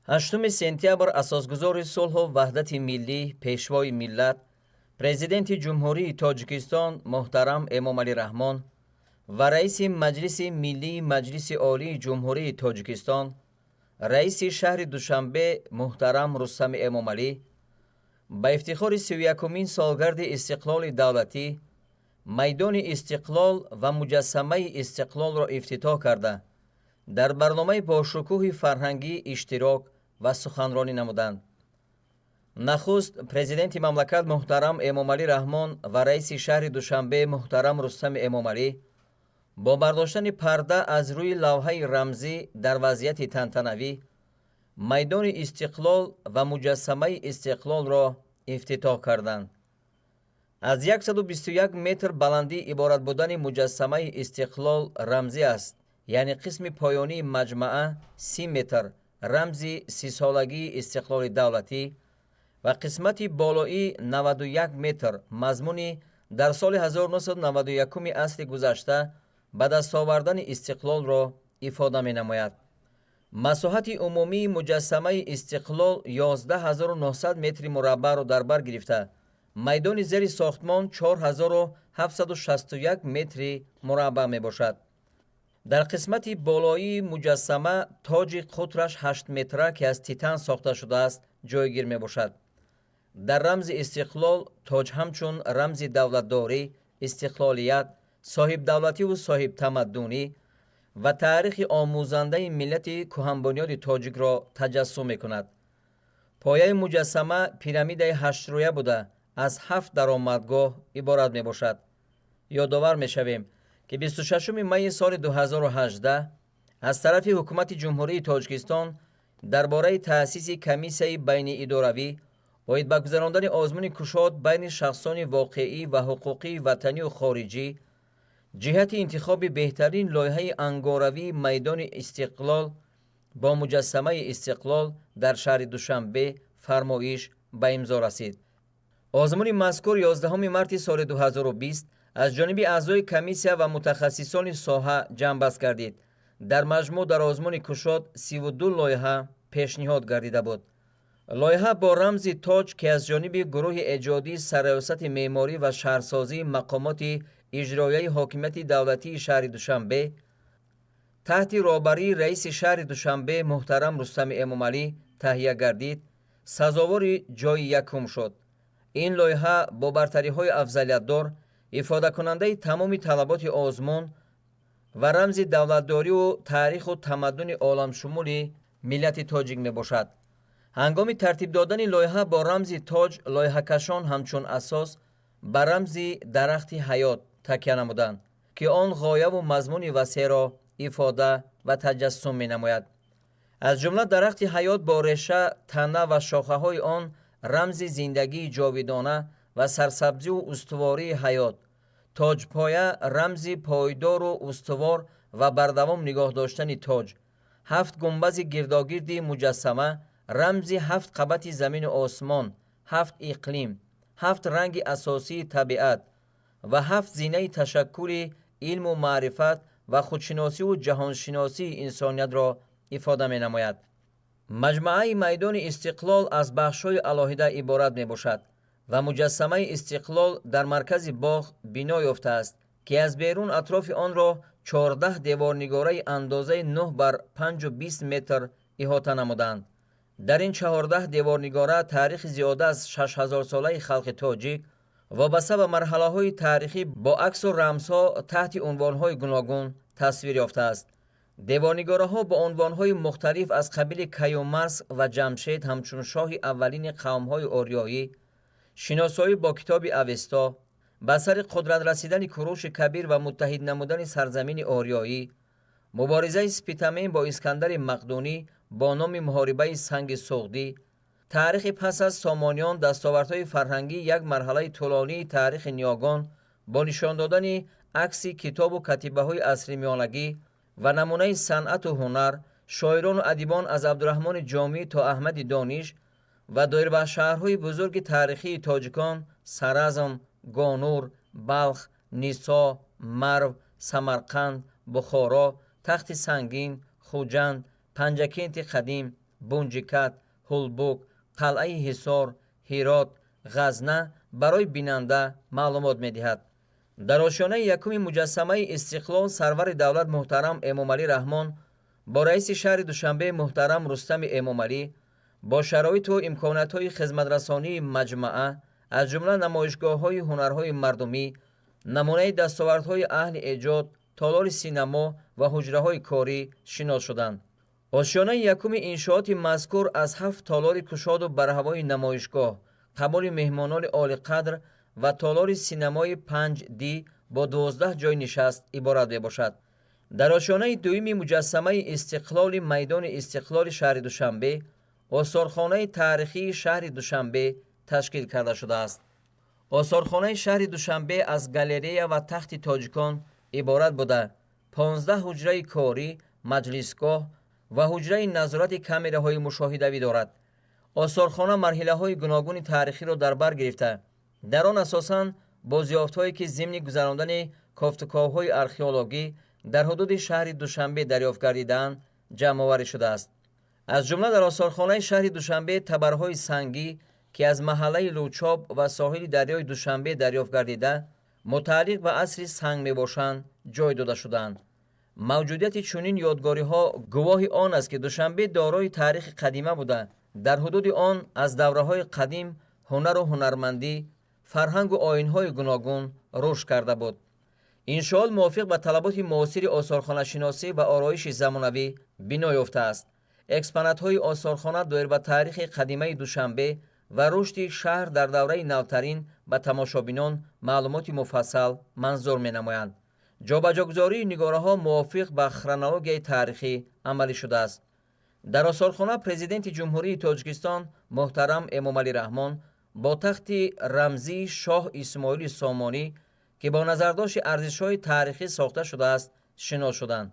8 сентябр асосгузори сулҳу ваҳдати миллӣ, пешвои миллат, президенти Ҷумҳурии Тоҷикистон муҳтарам Эмомалӣ Раҳмон ва раиси Маҷлиси Миллии Маҷлиси Олии Ҷумҳурии Тоҷикистон, раиси шаҳри Душанбе муҳтарам Рустами Эмомалӣ ба ифтихори 31-умин солгарди истиқлоли давлатӣ майдони Истиқлол ва муҷассамаи Истиқлолро ифтитоҳ карда, дар барномаи бошукӯҳи фарҳангӣ иштирок ва суханронӣ намуданд. Нахуст президенти мамлакат муҳтарам Эмомалӣ Раҳмон ва раиси шаҳри Душанбе муҳтарам Рустами Эмомалӣ бо бардоштани парда аз рӯи лавҳаи рамзӣ дар вазъияти тантанавӣ майдони Истиқлол ва муҷассамаи Истиқлолро ифтитоҳ карданд. Аз 121 метр баландӣ иборат будани муҷассамаи Истиқлол рамзӣ аст, яъне қисми поёнии маҷмаа 30 метр рамзи 30-солагии истиқлоли давлатӣ ва қисмати болоӣ 91 метр мазмуни дар соли 1991 асри гузашта ба даст овардани истиқлолро ифода менамояд. Масоҳати умумии муҷассамаи Истиқлол 11 900 метри мураббаъро дар бар гирифта, майдони зери сохтмон 4761 метри мураббаъ мебошад. Дар қисмати болоии муҷассама тоҷи қутраш 8 метра, ки аз титан сохта шудааст, ҷойгир мебошад. Дар рамзи Истиқлол тоҷ ҳамчун рамзи давлатдорӣ, истиқлолият, соҳибдавлативу соҳибтамаддунӣ ва таърихи омӯзандаи миллати кӯҳанбунёди тоҷикро таҷассум мекунад. Пояи муҷассама пирамидаи ҳаштрӯя буда, аз ҳафт даромадгоҳ иборат мебошад. Ёдовар мешавем, ки 26 майи соли 2018 аз тарафи Ҳукумати Ҷумҳурии Тоҷикистон дар бораи таъсиси комиссияи байниидоравӣ оид ба гузарондани озмуни кушод байни шахсони воқеӣ ва ҳуқуқии ватанию хориҷӣ ҷиҳати интихоби беҳтарин лоиҳаи ангоравии майдони Истиқлол бо муҷассамаи Истиқлол дар шаҳри Душанбе фармоиш ба имзо расид. Озмуни мазкур 11 марти соли 2020 аз ҷониби аъзои комиссия ва мутахассисони соҳа ҷамъбаст гардид. Дар маҷмӯъ дар озмуни кушод 32 лоиҳа пешниҳод гардида буд. Лоиҳа бо рамзи тоҷ, ки аз ҷониби гурӯҳи эҷодии Сарраёсати меъморӣ ва шаҳрсозии мақомоти иҷроияи ҳокимияти давлатии шаҳри Душанбе таҳти роҳбарии раиси шаҳри Душанбе муҳтарам Рустами Эмомалӣ таҳия гардид, сазовори ҷойи якум шуд. Ин лоиҳа бо бартариҳои афзалиятдор, ифодакунандаи тамоми талаботи озмун ва рамзи давлатдориву таъриху тамаддуни оламшумули миллати тоҷик мебошад. Ҳангоми тартиб додани лоиҳа бо рамзи тоҷ лоиҳакашон ҳамчун асос ба рамзи дарахти ҳаёт такя намуданд, ки он ғояву мазмуни васеъро ифода ва таҷассум менамояд. Аз ҷумла дарахти ҳаёт бо реша, тана ва шохаҳои он рамзи зиндагии ҷовидона ва сарсабзиву устувории ҳаёт, тоҷпоя рамзи пойдору устувор ва бардавом нигоҳ доштани тоҷ, ҳафт гунбази гирдогирди муҷассама рамзи ҳафт қабати замину осмон, ҳафт иқлим, ҳафт ранги асосии табиат ва ҳафт зинаи ташаккули илму маърифат ва худшиносиву ҷаҳоншиносии инсониятро ифода менамояд. Маҷмӯаи майдони Истиқлол аз бахшҳои алоҳида иборат мебошад ва муҷассамаи Истиқлол дар маркази боғ бино ёфтааст, ки аз берун атрофи онро 14 деворнигораи андозаи 9 бар 5,20 метр иҳота намуданд. Дар ин 14 деворнигора таърихи зиёда аз 6000-солаи халқи тоҷик вобаста ба марҳалаҳои таърихӣ бо аксу рамзҳо таҳти унвонҳои гуногун тасвир ёфтааст. Деворнигораҳо бо унвонҳои мухталиф аз қабили Каюмарс ва Ҷамшед ҳамчун шоҳи аввалини қавмҳои ориёӣ, шиносоӣ бо китоби Авесто, ба сари қудрат расидани Куруши Кабир ва муттаҳид намудани сарзамини ориёӣ, муборизаи Спитамен бо Искандари Мақдунӣ бо номи муҳорибаи Санги Суғдӣ, таърихи пас аз Сомониён, дастовардҳои фарҳангӣ, як марҳалаи тӯлонии таърихи ниёгон бо нишон додани акси китобу катибаҳои асри миёнагӣ ва намунаи санъату ҳунар, шоирону адибон аз Абдураҳмони Ҷомӣ то Аҳмади Дониш ва доир ба шаҳрҳои бузурги таърихии тоҷикон Саразм, Гонур, Балх, Нисо, Марв, Самарқанд, Бухоро, Тахти Сангин, Хуҷанд, Панҷакенти қадим. Бунҷикат, Ҳулбук, Қалъаи Ҳисор, Ҳирот, Ғазна барои бинанда маълумот медиҳад. Дар ошёнаи якуми муҷассамаи Истиқлол сарвари давлат муҳтарам Эмомалӣ Раҳмон бо раиси шаҳри Душанбе муҳтарам Рустами Эмомалӣ бо шароиту имкониятҳои хизматрасонии маҷмаа, аз ҷумла намоишгоҳҳои ҳунарҳои мардумӣ, намунаи дастовардҳои аҳли эҷод, толори синамо ва ҳуҷраҳои корӣ шинос шуданд. Ошёнаи якуми иншооти мазкур аз 7 толори кушоду барҳавои намоишгоҳ, қабули меҳмонони олиқадр ва толори синамои 5D бо 12 ҷойи нишаст иборат мебошад. Дар ошёнаи дуюми муҷассамаи Истиқлоли майдони Истиқлоли шаҳри Душанбе осорхонаи таърихии шаҳри Душанбе ташкил карда шудааст. Осорхонаи шаҳри Душанбе аз галерея ва тахти тоҷикон иборат буда, 15 ҳуҷраи корӣ, маҷлисгоҳ ва ҳуҷраи назорати камераҳои мушоҳидавӣ дорад. Осорхона марҳилаҳои гуногуни таърихиро дар бар гирифта, дар он асосан бозёфтҳое ки зимни гузарондани кофтуковҳои археологӣ дар ҳудуди шаҳри Душанбе дарёфт гардидаанд, ҷамъоварӣ шудааст. Аз ҷумла дар осорхонаи шаҳри Душанбе табарҳои сангӣ, ки аз маҳаллаи Лучоб ва соҳили дарёи Душанбе дарёфт гардида, мутааллиқ ба асри санг мебошанд, ҷой дода шудаанд. Мавҷудияти чунин ёдгориҳо гувоҳи он аст, ки Душанбе дорои таърихи қадима буда, дар ҳудуди он аз давраҳои қадим ҳунару ҳунармандӣ, фарҳангу оинҳои гуногун рушд карда буд. Иншоот мувофиқ ба талаботи муосири осорхонашиносӣ ва ороиши замонавӣ бино ёфтааст. Экспонатҳои осорхона доир ба таърихи қадимаи Душанбе ва рушди шаҳр дар давраи навтарин ба тамошобинон маълумоти муфассал манзур менамоянд. Ҷобаҷогузории нигораҳо мувофиқ ба хронологияи таърихӣ амалӣ шудааст. Дар осорхона президенти Ҷумҳурии Тоҷикистон муҳтарам Эмомалӣ Раҳмон бо тахти рамзии шоҳ Исмоили Сомонӣ, ки бо назардошти арзишҳои таърихӣ сохта шудааст, шинос шуданд.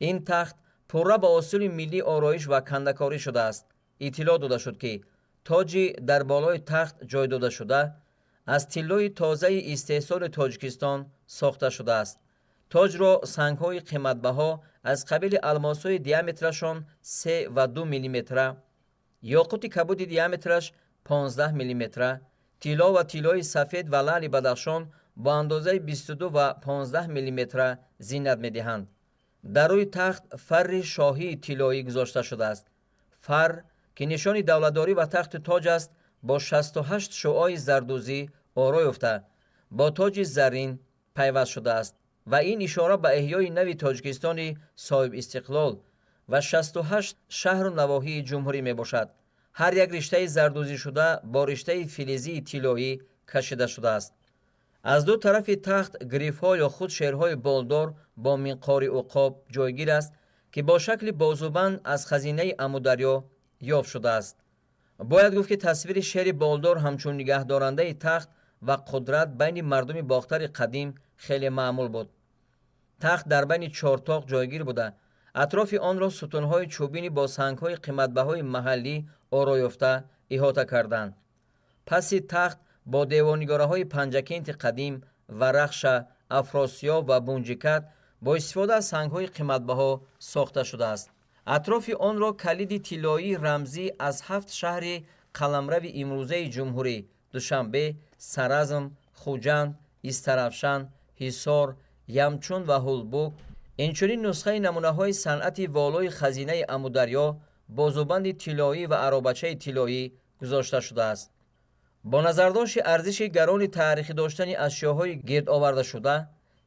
Ин тахт пурра ба усули миллӣ ороиш ва кандакорӣ шудааст. Иттилоъ дода шуд, ки тоҷи дар болои тахт ҷой дода шуда аз тиллои тозаи истеҳсоли Тоҷикистон сохта шудааст. Тоҷро сангҳои қиматбаҳо аз қабили алмосҳои диаметрашон 3 ва 2 миллиметра, ёқути кабуди диаметраш 15 миллиметра, тилло ва тиллои сафед ва лаъли Бадахшон бо андозаи 22 ва 15 миллиметра зинат медиҳанд. Дар рӯи тахт фарри шоҳии тиллоӣ гузошта шудааст. Фар, ки нишони давлатдорӣ ва тахту тоҷ аст, бо 68 шуои зардӯзӣ оро ёфта, бо тоҷи заррин пайваст шудааст ва ин ишора ба эҳёи нави Тоҷикистони соҳибистиқлол ва 68 шаҳру навоҳии ҷумҳурӣ мебошад. Ҳар як риштаи зардӯзишуда бо риштаи филизии тиллоӣ кашида шудааст. Аз ду тарафи тахт грифҳо ё худ шерҳои болдор бо минқори уқоб ҷойгир аст, ки бо шакли бозубанд аз хазинаи Амударё ёфт шудааст. Бояд гуфт, ки тасвири шери болдор ҳамчун нигаҳдорандаи тахт ва қудрат байни мардуми Бохтари қадим хеле маъмул буд. Тахт дар байни чортоқ ҷойгир буда, атрофи онро сутунҳои чӯбини бо сангҳои қиматбаҳои маҳаллӣ оро ёфта иҳота карданд. Паси тахт бо девонигораҳои Панҷакенти қадим, Варахша, Афросиёб ва Бунҷикат бо истифода аз сангҳои қиматбаҳо сохта шудааст. Атрофи онро калиди тиллоии рамзӣ аз 7 шаҳри қаламрави имрӯзаи ҷумҳурӣ Душанбе, Саразм, Хуҷанд, Истаравшан, Ҳисор, Ямчун ва Ҳулбук, инчунин нусхаи намунаҳои санъати волои хазинаи Амударё, бозубанди тиллоӣ ва аробачаи тиллоӣ гузошта шудааст. Бо назардошти арзиши гарони таърихӣ доштани ашёҳои гирд овардашуда,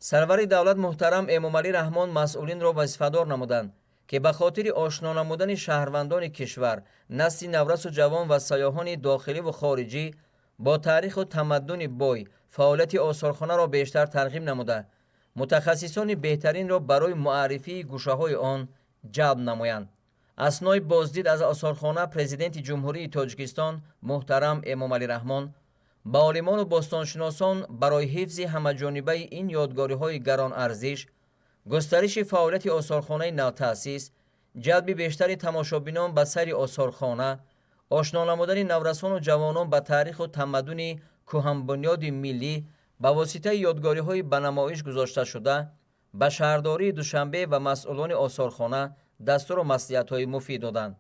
сарвари давлат муҳтарам Эмомалӣ Раҳмон масъулинро вазифадор намуданд, ки ба хотири ошно намудани шаҳрвандони кишвар, насли наврасу ҷавон ва сайёҳони дохиливу хориҷӣ бо таъриху тамаддуни бой фаъолияти осорхонаро бештар тарғиб намуда, мутахассисони беҳтаринро барои муаррифии гӯшаҳои он ҷалб намоянд. Аснои боздид аз осорхона президенти Ҷумҳурии Тоҷикистон муҳтарам Эмомалӣ Раҳмон ба олимону бостоншиносон барои ҳифзи ҳамаҷонибаи ин ёдгориҳои гаронарзиш, густариши фаъолияти осорхонаи навтаъсис, ҷалби бештари тамошобинон ба сайри осорхона, ошно намудани наврасону ҷавонон ба таъриху тамаддуни кӯҳанбунёди миллӣ ба воситаи ёдгориҳои ба намоиш гузошташуда ба шаҳрдории Душанбе ва масъулони осорхона дастуру маслиҳатҳои муфид доданд.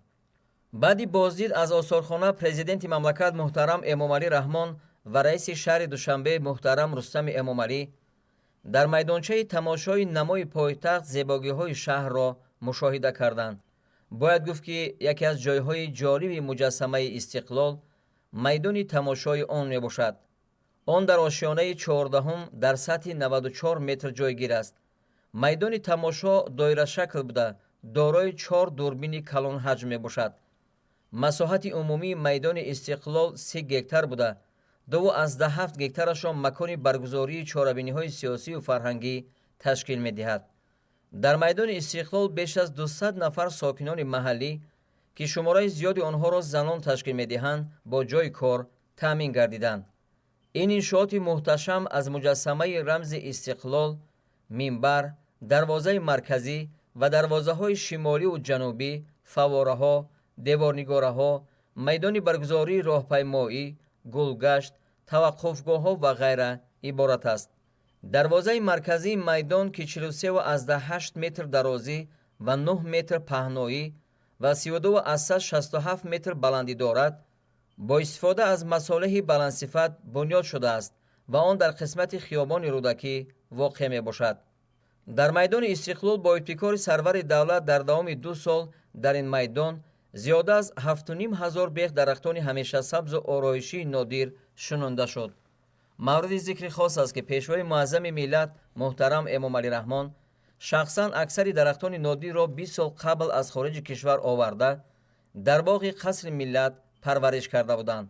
Баъди боздид аз осорхона президенти мамлакат муҳтарам Эмомалӣ Раҳмон ва раиси шаҳри Душанбе муҳтарам Рустами Эмомалӣ дар майдончаи тамошои намои пойтахт зебогиҳои шаҳрро мушоҳида карданд. Бояд гуфт, ки яке аз ҷойҳои ҷолиби муҷассамаи Истиқлол майдони тамошои он мебошад. Он дар ошёнаи 14 дар сатҳи 94 метр ҷойгир аст. Майдони тамошо доирашакл буда, дорои 4 дурбини калонҳаҷм мебошад. Масоҳати умумии майдони Истиқлол 30 гектар буда, 2,7 гектарашро макони баргузории чорабиниҳои сиёсию фарҳангӣ ташкил медиҳад. Дар майдони Истиқлол беш аз 200 нафар сокинони маҳаллӣ, ки шумораи зиёди онҳоро занон ташкил медиҳанд, бо ҷойи кор таъмин гардиданд. Ин иншооти муҳташам аз муҷассамаи рамзи Истиқлол, минбар, дарвозаи марказӣ ва дарвозаҳои шимоливу ҷанубӣ, фаввораҳо, деворнигораҳо, майдони баргузории роҳпаймоӣ, гулгашт, таваққуфгоҳҳо ва ғайра иборат аст. Дарвозаи марказии майдон, ки 43,8 метр дарозӣ ва 9 метр паҳноӣ ва 32,67 метр баландӣ дорад, бо истифода аз масолеҳи баландсифат бунёд шудааст ва он дар қисмати хиёбони Рӯдакӣ воқеъ мебошад. Дар майдони Истиқлол бо ибтикори сарвари давлат дар давоми 2 сол дар ин майдон зиёда аз 7,5 ҳазор бех дарахтони ҳамешасабзу ороишии нодир шунонда шуд. Мавриди зикри хос аст, ки пешвои муаззами миллат муҳтарам Эмомалӣ Раҳмон шахсан аксари дарахтони нодирро 20 сол қабл аз хориҷи кишвар оварда, дар боғи Қасри Миллат парвариш карда буданд.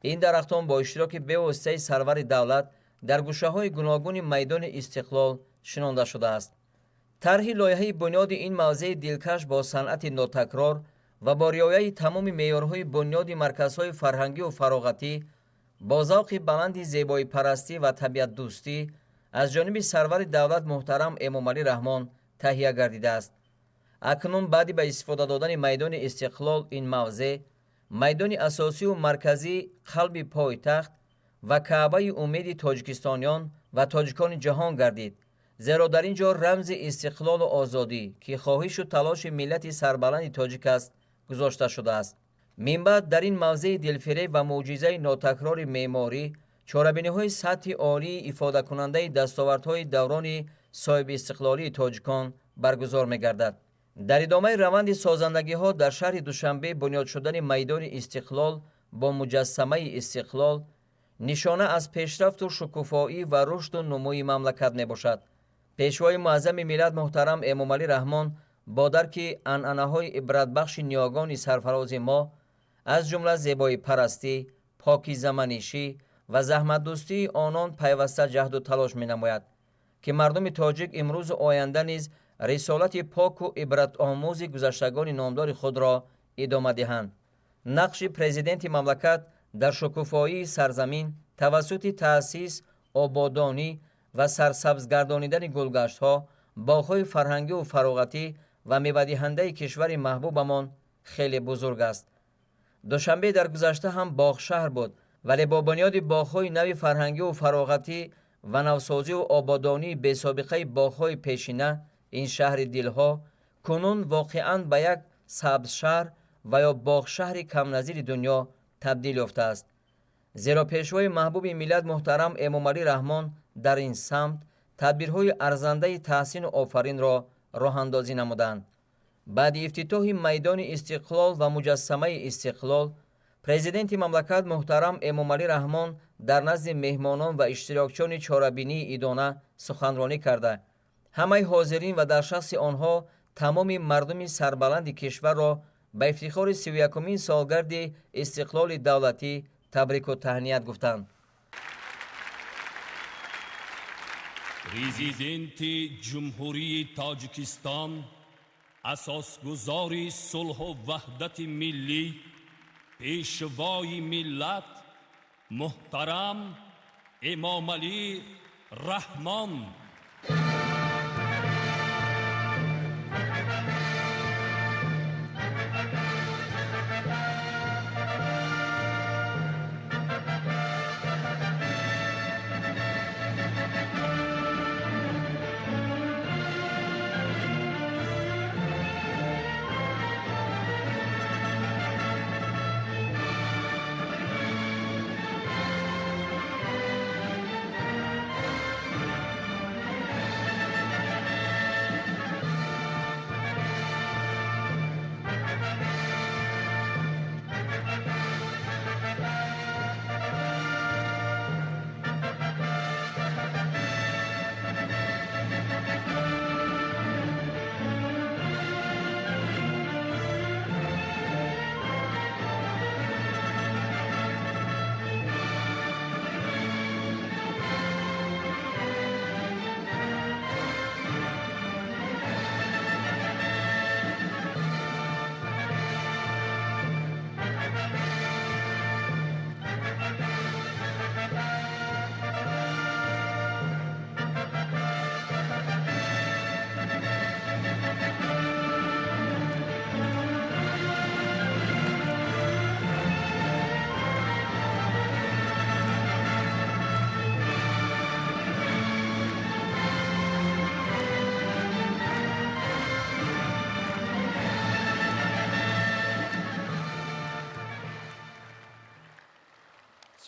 Ин дарахтон бо иштироки бевоситаи сарвари давлат дар гӯшаҳои гуногуни майдони Истиқлол шинонда шудааст. Тарҳи лоиҳаи бунёди ин мавзеи дилкаш бо санъати нотакрор ва бо риояи тамоми меъёрҳои бунёди марказҳои фарҳангию фароғатӣ бо завқи баланди зебоипарастӣ ва табиатдӯстӣ аз ҷониби сарвари давлат муҳтарам Эмомалӣ Раҳмон таҳия гардидааст. Акнун баъди ба истифода додани майдони Истиқлол ин мавзеъ майдони асосию марказии қалби пойтахт ва каъбаи умеди тоҷикистониён ва тоҷикони ҷаҳон гардид, зеро дар ин ҷо рамзи истиқлолу озодӣ, ки хоҳишу талоши миллати сарбаланди тоҷик аст, гузошта шудааст. Минбаъд дар ин мавзеи дилфиреб ва мӯъҷизаи нотакрори меъморӣ чорабиниҳои сатҳи олии ифодакунандаи дастовардҳои даврони соҳибистиқлолии тоҷикон баргузор мегардад. Дар идомаи раванди созандагиҳо дар шаҳри Душанбе бунёд шудани майдони Истиқлол бо муҷассамаи Истиқлол нишона аз пешрафту шукуфоӣ ва рушду нумӯи мамлакат мебошад. Пешвои муаззами миллат муҳтарам Эмомалӣ Раҳмон бо дарки анъанаҳои ибратбахши ниёгони сарфарози мо, аз ҷумла зебоипарастӣ, покизаманишӣ ва заҳматдӯстии онон пайваста ҷаҳду талош менамояд, ки мардуми тоҷик имрӯзу оянда низ рисолати поку ибратомӯзи гузаштагони номдори худро идома диҳанд. Нақши президенти мамлакат дар шукуфоии сарзамин тавассути таъсис, ободонӣ ва сарсабзгардонидани гулгаштҳо, боғҳои фарҳангиву фароғатӣ ва мевадиҳандаи кишвари маҳбубамон хеле бузург аст. Душанбе дар гузашта ҳам боғшаҳр буд, вале бо бунёди боғҳои нави фарҳангиву фароғатӣ ва навсозиву ободонии бесобиқаи боғҳои пешина ин шаҳри дилҳо кунун воқеан ба як сабзшаҳр ва ё боғшаҳри камназири дунё табдил ёфтааст. Зеро пешвои маҳбуби миллат муҳтарам Эмомалӣ Раҳмон дар ин самт тадбирҳои арзандаи таҳсину офаринро роҳандозӣ намуданд. Баъди ифтитоҳи майдони Истиқлол ва муҷассамаи Истиқлол президенти мамлакат муҳтарам Эмомалӣ Раҳмон дар назди меҳмонон ва иштирокчиёни чорабинии идона суханронӣ карда, ҳамаи ҳозирин ва дар шахси онҳо тамоми мардуми сарбаланди кишварро ба ифтихори 31-умин солгарди истиқлоли давлатӣ табрику таҳният гуфтанд. Президенти Ҷумҳурии Тоҷикистон, асосгузори сулҳу ваҳдати миллӣ, пешвои миллат муҳтарам Эмомалӣ Раҳмон.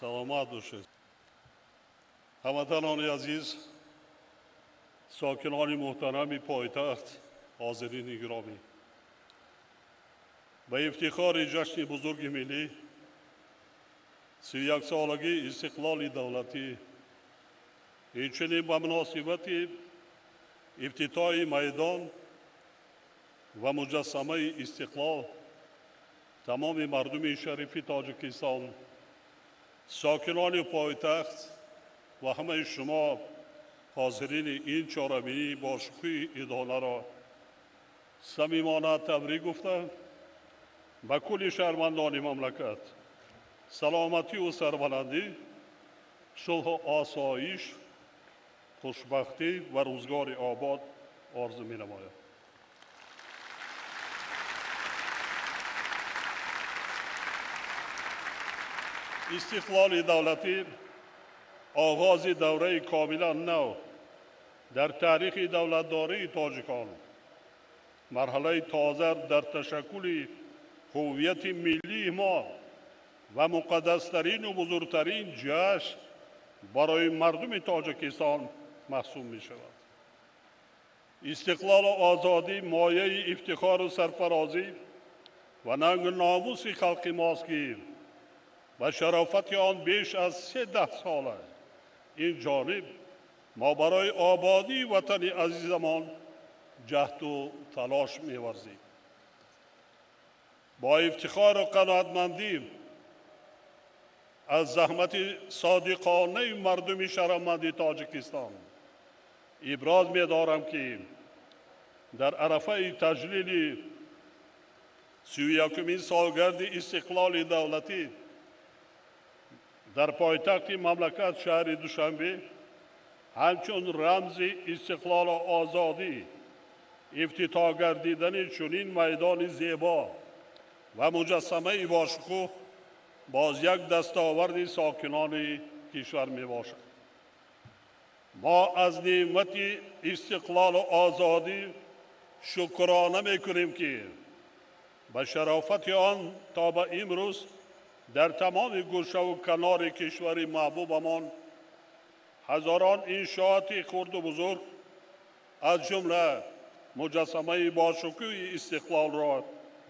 Саломат бошед. Ҳамватанони азиз, сокинони муҳтарами пойтахт, ҳозирини гиромӣ, ба ифтихори ҷашни бузурги миллӣ, 31-солагии истиқлоли давлатӣ, инчунин ба муносибати ифтитоҳи майдон ва муҷассамаи истиқлол тамоми мардуми шарифи Тоҷикистон, сокинони пойтахт ва ҳамаи шумо ҳозирини ин чорабинии бошукӯҳи идонаро самимона табрик гуфта, ба кулли шаҳрвандони мамлакат саломативу сарбаландӣ, сулҳу осоиш, хушбахтӣ ва рӯзгори обод орзу менамоям. Истиқлоли давлатӣ оғози давраи комилан нав дар таърихи давлатдории тоҷикон, марҳалаи тоза дар ташаккули ҳуввияти миллии мо ва муқаддастарину бузургтарин ҷашн барои мардуми Тоҷикистон маҳсуб мешавад. Истиқлолу озодӣ мояи ифтихору сарфарозӣ ва нангу номуси халқи мост, ки ба шарофати он беш аз 30 сола ин ҷониб мо барои ободии ватани азизамон ҷаҳду талош меварзем. Бо ифтихору қаноатмандӣ аз заҳмати содиқонаи мардуми шарафманди Тоҷикистон иброз медорам, ки дар арафаи таҷлили 31-умин солгарди истиқлоли давлатӣ дар пойтахти мамлакат шаҳри Душанбе ҳамчун рамзи истиқлолу озодӣ ифтитоҳ гардидани чунин майдони зебо ва муҷассамаи бошукӯҳ боз як дастоварди сокинони кишвар мебошад. Мо аз неъмати истиқлолу озодӣ шукрона мекунем, ки ба шарофати он то ба имрӯз дар тамоми гӯшаву канори кишвари маҳбубамон ҳазорон иншооти хурду бузург, аз ҷумла муҷассамаи бошукӯҳи истиқлолро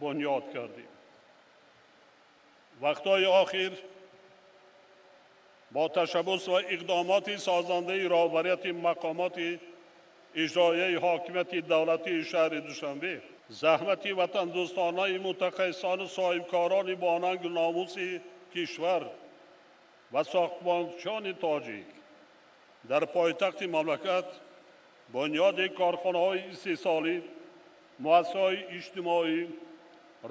бунёд кардем. Вақтҳои охир бо ташаббус ва иқдомоти созандаи роҳбарияти мақомоти иҷроияи ҳокимияти давлатии шаҳри Душанбе, заҳмати ватандӯстонаи мутахассисону соҳибкорони бонангу номуси кишвар ва сохтмончиёни тоҷик дар пойтахти мамлакат бунёди корхонаҳои истеҳсолӣ, муассисаҳои иҷтимоӣ,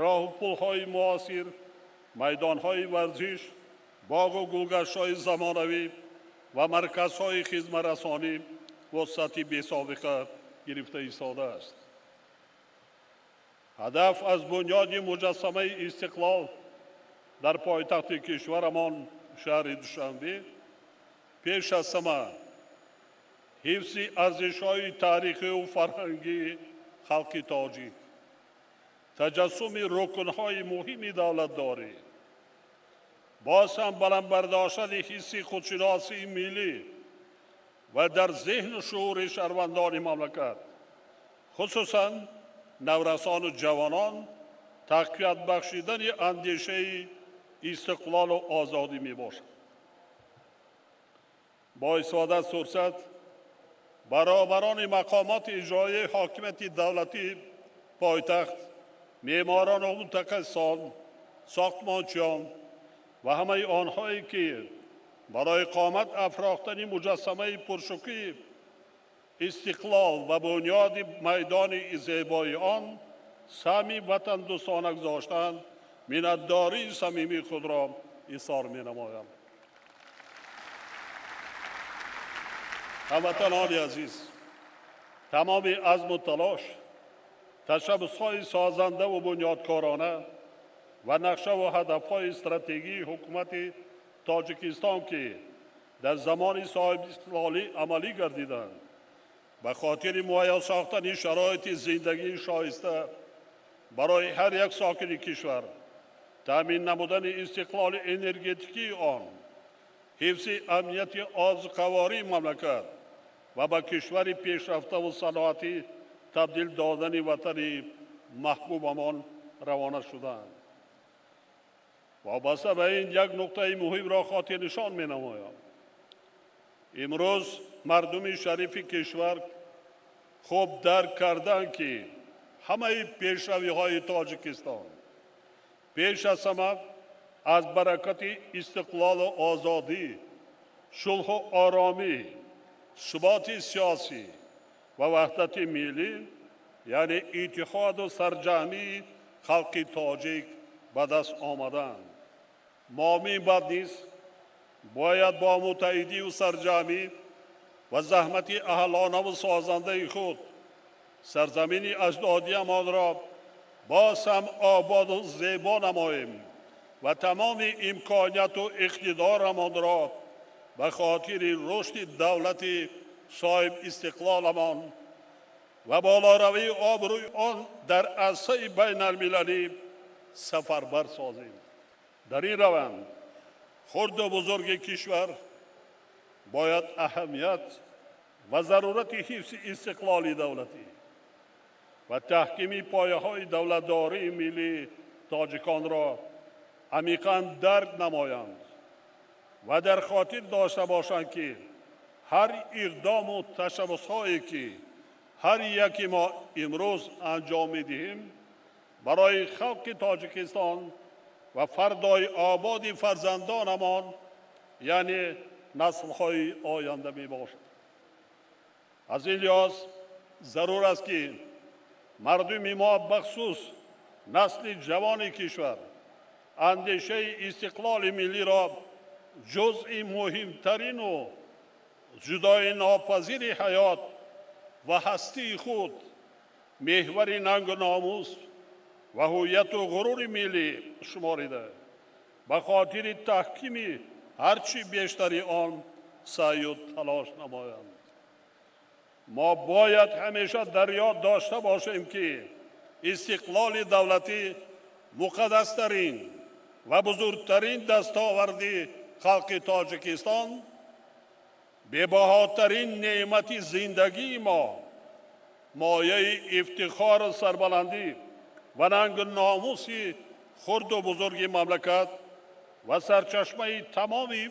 роҳу пулҳои муосир, майдонҳои варзиш, боғу гулгаштҳои замонавӣ ва марказҳои хизматрасонӣ вусъати бесобиқа гирифта истодааст. Ҳадаф аз бунёди муҷассамаи истиқлол дар пойтахти кишварамон шаҳри Душанбе пеш аз ҳама ҳифзи арзишҳои таърихию фарҳангии халқи тоҷик, таҷассуми рукнҳои муҳими давлатдорӣ, боз ҳам баланд бардоштани ҳисси худшиносии миллӣ ва дар зеҳну шуури шаҳрвандони мамлакат, хусусан наврасону ҷавонон, тақвият бахшидани андешаи истиқлолу озодӣ мебошад. Бо истифода аз фурсат баробарони мақомоти иҷроияи ҳокимияти давлатии пойтахт, меъморону мутахассисон, сохтмончиён ва ҳамаи онҳое ки барои қомат афрохтани муҷассамаи пуршукӯҳи истиқлол ва бунёди майдони зебои он саҳми ватандӯстона гузоштанд, миннатдории самимии худро изҳор менамоям. Ҳамватанони азиз, тамоми азму талош, ташаббусҳои созандаву бунёдкорона ва нақшаву ҳадафҳои стратегии ҳукумати Тоҷикистон, ки дар замони соҳибистиқлолӣ амалӣ гардиданд, ба хотири муҳайё сохтани шароити зиндагии шоиста барои ҳар як сокини кишвар, таъмин намудани истиқлоли энергетикии он ҳифзи амнияти озуқавории мамлакат ва ба кишвари пешрафтаву саноатӣ табдил додани ватани маҳбубамон равона шудаанд. Вобаста ба ин як нуқтаи муҳимро хотирнишон менамоям. Имрӯз мардуми шарифи кишвар хуб дарк карданд, ки ҳамаи пешравиҳои Тоҷикистон пеш аз ҳама аз баракати истиқлолу озодӣ, сулҳу оромӣ, суботи сиёсӣ ва ваҳдати миллӣ, яъне иттиҳоду сарҷамъии халқи тоҷик ба даст омаданд. Мо минбаъд низ бояд бо муттаҳидию сарҷамъӣ ва заҳмати аҳлонаву созандаи худ сарзамини аҷдодиамонро боз ҳам ободу зебо намоем ва тамоми имконияту иқтидорамонро ба хотири рушди давлати соҳибистиқлоламон ва болоравии обрӯи он дар арсаи байналмилалӣ сафарбар созем. Дар ин раванд хурду бузурги кишвар бояд аҳамият ва зарурати ҳифзи истиқлоли давлатӣ ва таҳкими пояҳои давлатдории миллии тоҷиконро амиқан дарк намоянд ва дар хотир дошта бошанд, ки ҳар иқдому ташаббусҳое, ки ҳар яки мо имрӯз анҷом медиҳем, барои халқи Тоҷикистон ва фардои ободи фарзандонамон, яъне наслҳои оянда мебошад. Аз ин лиҳоз зарур аст, ки мардуми мо, бахусус насли ҷавони кишвар, андешаи истиқлоли миллиро ҷузъи муҳимтарину ҷудоинопазири ҳаёт ва ҳастии худ, меҳвари нангу номус ва ҳувияту ғурури миллӣ шуморида, ба хотири таҳкими ҳарчи бештари он саъю талош намоянд. Мо бояд ҳамеша дар ёд дошта бошем, ки истиқлоли давлатӣ муқаддастарин ва бузургтарин дастоварди халқи Тоҷикистон, бебаҳотарин неъмати зиндагии мо, мояи ифтихору сарбаландӣ ва нангу номуси хурду бузурги мамлакат ва сарчашмаи тамоми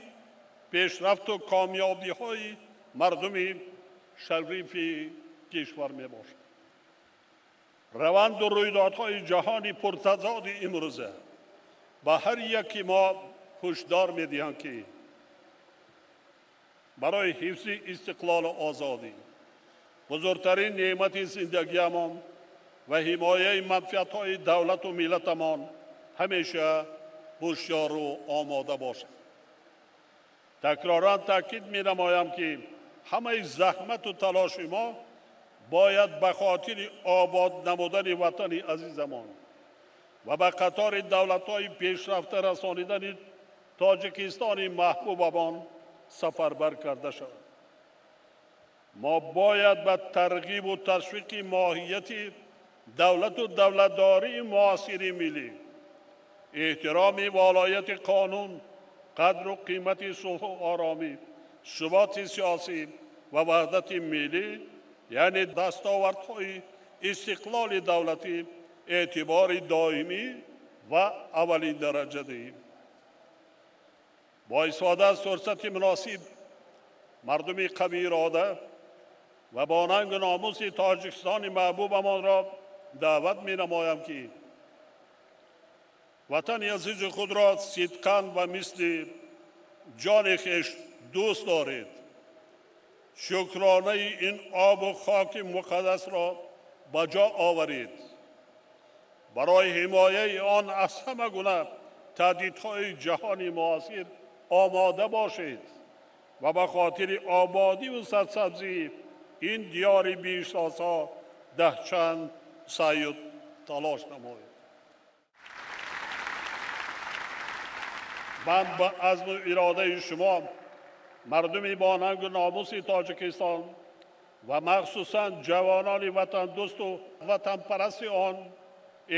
пешрафту комёбиҳои мардуми шарифи кишвар мебошад. Раванду рӯйдодҳои ҷаҳони пуртазоди имрӯза ба ҳар яки мо ҳушдор медиҳанд, ки барои ҳифзи истиқлолу озодӣ, бузургтарин неъмати зиндагиамон, ва ҳимояи манфиатҳои давлату миллатамон ҳамеша ҳушёру омода бошад. Такроран таъкид менамоям, ки ҳамаи заҳмату талоши мо бояд ба хотири обод намудани ватани азизамон ва ба қатори давлатҳои пешрафта расонидани Тоҷикистони маҳбубамон сафарбар карда шавад. Мо бояд ба тарғибу ташвиқи моҳияти давлату давлатдории муосири миллӣ, эҳтироми волояти қонун, қадру қимати сулҳу оромӣ, суботи сиёсӣ ва ваҳдати миллӣ, яъне дастовардҳои истиқлоли давлатӣ, эътибори доимӣ ва аввалин дараҷа диҳем. Бо истифода аз фурсати муносиб мардуми қавиирода ва бо нангу номуси Тоҷикистони маҳбубамонро даъват менамоям, ки ватани азизи худро сидқан ва мисли ҷони хеш дӯст доред, шукронаи ин обу хоки муқаддасро ба ҷо оваред, барои ҳимояи он аз ҳама гуна таҳдидҳои ҷаҳони муосир омода бошед ва ба хотири ободиву сарсабзии ин диёри биҳиштосо даҳчанд саъю талош намоед. Ман ба азму иродаи шумо, мардуми бо нангу номуси Тоҷикистон ва махсусан ҷавонони ватандӯсту ватанпарасти он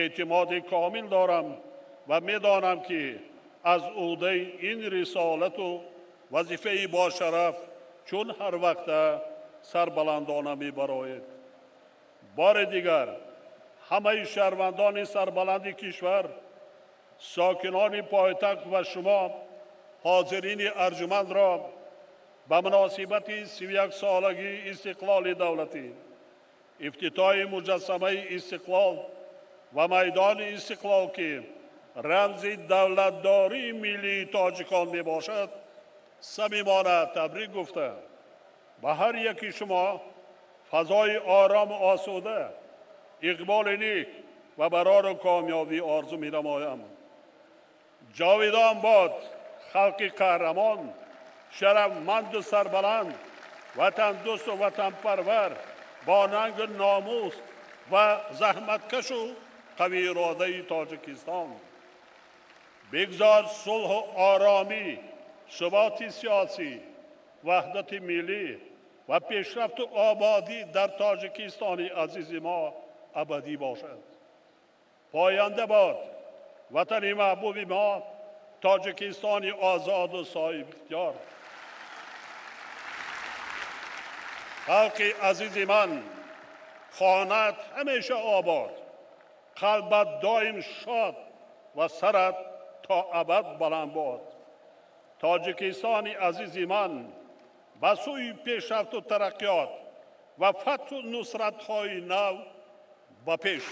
эътимоди комил дорам ва медонам, ки аз ӯҳдаи ин рисолату Вазифаи бошараф чун ҳар вақта сарбаландона мебароед. Бори дигар ҳамаи шаҳрвандони сарбаланди кишвар, сокинони пойтахт ва шумо ҳозирини арҷумандро ба муносибати 31-солагии истиқлоли давлатӣ, ифтитоҳи муҷассамаи Истиқлол ва майдони Истиқлол, ки рамзи давлатдории миллии тоҷикон мебошад, самимона табрик гуфта, ба ҳар яки шумо фазои орому осуда, иқболи нек ва барору комёбӣ орзу менамоям. Ҷовидон бод халқи қаҳрамон, шарафманду сарбаланд, ватандӯсту ватанпарвар, бо нангу номус ва заҳматкашу қавииродаи Тоҷикистон. Бигзор сулҳу оромӣ, суботи сиёсӣ, ваҳдати миллӣ ва пешрафту ободӣ дар Тоҷикистони азизи мо абадӣ бошад. Поянда бод ватани маҳбуби мо, Тоҷикистони озоду соҳибихтиёр. Халқи азизи ман, хонаат ҳамеша обод, қалбат доим шод ва сарат то абад баланд бод. Тоҷикистони азизи ман, ба сӯи пешрафту тараққиёт ва фатҳу нусратҳои нав ба пеш.